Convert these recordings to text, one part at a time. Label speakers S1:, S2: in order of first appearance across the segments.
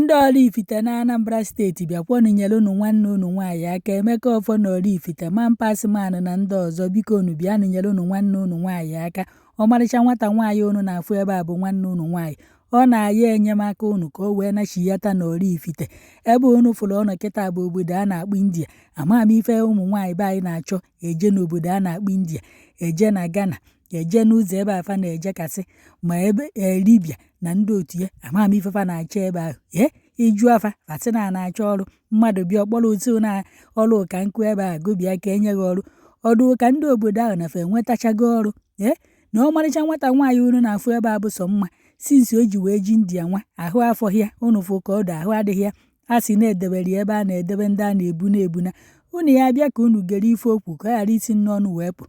S1: Ndị Oraifite na Anambra Steeti, bịakwanụ nyere unu nwanne unu nwaanyị aka. Emeka Ọfọ na Oraifite, Man Pass Man na ndị ọzọ, biko unu bịanụ nyere unu nwanne unu nwaanyị aka. Ọmarịcha nwata nwaanyị unu na-afụ ebe a bụ nwanne unu nwaanyị. Ọ na-ayọ enyemaka unu ka o wee nachiyata na Oraifite. Ebe unu fụrụ ọnọ kịta bụ obodo a na-akpọ India. Ama m ife ụmụ nwaanyị be anyị na-achọ eje n'obodo a na-akpọ India, eje na Ghana, eje n'ụzọ ebe afa na-ejekasị ma ebe Libya na ndị otu ya. Ama m ife fa na-achọ ebe ahụ. Ee, iju afa fasị na na-achọ ọrụ. Mmadụ bịa ọkpọrọ otu na ọrụ ka nkụ ebe a gobịa ka enye gị ọrụ ọdụ ka ndị obodo ahụ na fa enwetachago ọrụ. Ee, na ọmarịcha nwata nwaanyị unu na-afụ ebe a bụ sọ mma. Since o ji wee ji India nwa ahụ afọghị ya, unu fụ ka ọdụ ahụ adịghị ya. A sị na-edebere ya ebe a na-edebe ndị a na-ebuna ebuna. Unu ya bịa ka unu gere ife okwu ka ọ ghara isi n'ọnụ wee pụ.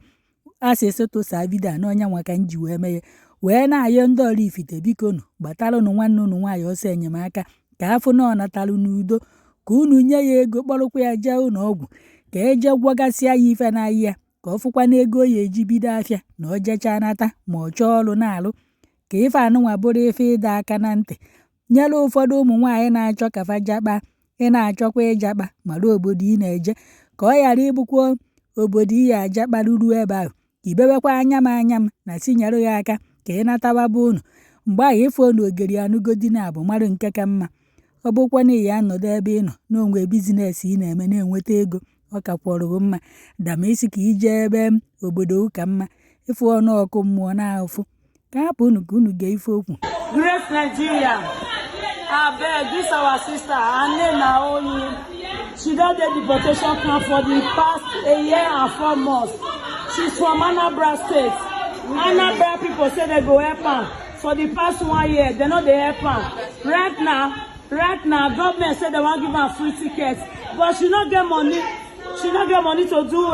S1: A sị sị tụsaa video a n'ọnya nwa ka m ji wee mee ya, wee na-ayọ ndị Oraifite, biko nụ gbatalụnụ nwanne unu nwaanyị ọsọ enyemaka ka afụ na ọ natalụ n'udo, ka unu nye ya ego kpọrọkwa ya jee ụlọ ọgwụ ka eje gwọgasịa ya ife na-ayị ya, ka ọ fụkwa na ego ya eji bido afịa na o jechaa nata ma ọ chọọ ọrụ na-alụ, ka ife anụnwa bụrụ ife ịdọ aka na ntị nyere ụfọdụ ụmụ nwaanyị na-achọ ka fa jakpa. Ị na-achọkwa ịjakpa, mara obodo ị na-eje, ka ọ ghara ịbụkwa obodo ị ya ajakparuru ebe ahụ ibewekwa anya m anya m na si nyere ya aka ka ị natawa be unu. Mgbe ahụ ịfụ na ogeri anụgodi na abụ marụ nke ka mma. Ọ bụkwa na ị ya anọdụ ebe ị nọ na onwe business ị na-eme na-enweta ego, ọ ka kwọrọ gị mma dama isi ka ije ebe obodo ụka mma ịfụ ọnụ ọkụ mmụọ na-afụ. Ka hapụ unu ka unu gee ife okwu.
S2: Great Nigeria, abeg, this our sister, her name na Oyin. She don dey deportation camp for the past a year and 4 months. She's from Anambra State. Anambra people say they go help am. For the past one year, they no dey help am. Right now, government say they wan give am free ticket, but she no get money. She no get money to do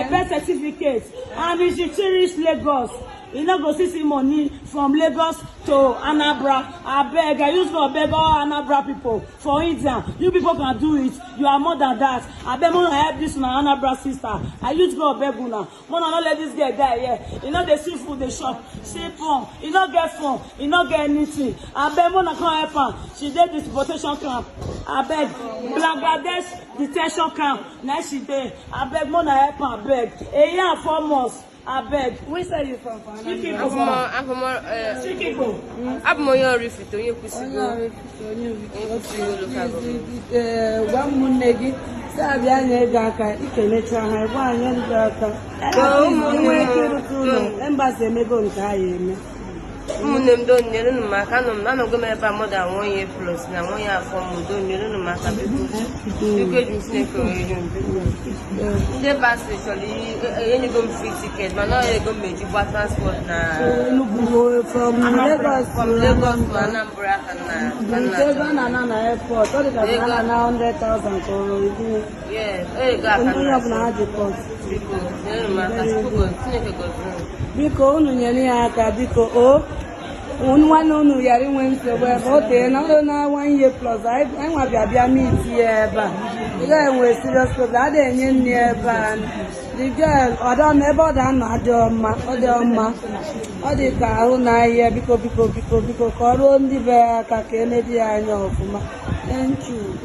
S2: birth certificate. And if she reach Lagos, e no go see money from Lagos to Anambra. Abeg, I use God beg all Anambra people for India. You people can do it. You are more than that. Abeg, una help this una Anambra sister. I use God beg una. Una no let this girl die here. E no dey see food dey chop, see phone. E no get phone. E no get anything. Abeg, una come help am. She dey deportation camp. Abeg, Bangladesh detention camp. Na she dey. Abeg, una help am. Abeg, a year and 4 months. Abeg.
S3: Where are you from? From
S2: Speak
S3: Anambra?
S2: Igbo.
S4: Abụ m
S2: Speak Igbo.
S4: Abụ m onye Oraifite, onye
S3: Onye
S4: Ekwusigo.
S3: Oraifite, onye
S4: Ekwusigo local government.
S3: Ee, gwa ụmụnne gị si abịa nye gị aka ikelecha ha, gwa anyị gị aka.
S4: Gwa ụmụnne
S3: Nwee ike
S4: m.
S3: ịrụta ụlọ embassy emego nke ha ya eme.
S4: Ụmụnne m, do nyere m aka. Anọ m anọgo m ebe a more than one year plus na one year afọ m. Do nyere m aka, biko, biko, eji m Chineke wee rịọ m, biko. Ndị embassy chọrọ enyego m free ticket, mana ọ ego m eji gba transport na
S3: Enugu, from Lagos
S4: from
S3: to
S4: Lagos to Anambra ka na ka
S3: Nke ego a
S4: na
S3: na-ana na airport, ọ dị ka a na-ana 100,000 ka ọ ibu.
S4: Yes, ego a ka
S3: Onye
S4: na
S3: ọbụla ha ji pọt.
S4: Biko, nyere m aka. Chineke gọzie m.
S3: Biko, unu nyere ya aka, biko. O nwanne unu ghara inwe nsogbu ebe o tee na ọrụ na one year plus. Anyị nwa bịa bịa meet ya ebe a. Ị gaghị enwe serious problem. A na-enye nri ebe a. The girl ọdọ ebe ọ da-anọ adịghị mma, ọ dị mma, ọ dị ka ahụ na ahịa. Biko, biko, biko, biko, ka ọ ruo ndị be ya aka ka enedi ya anya ọfụma. Thank you.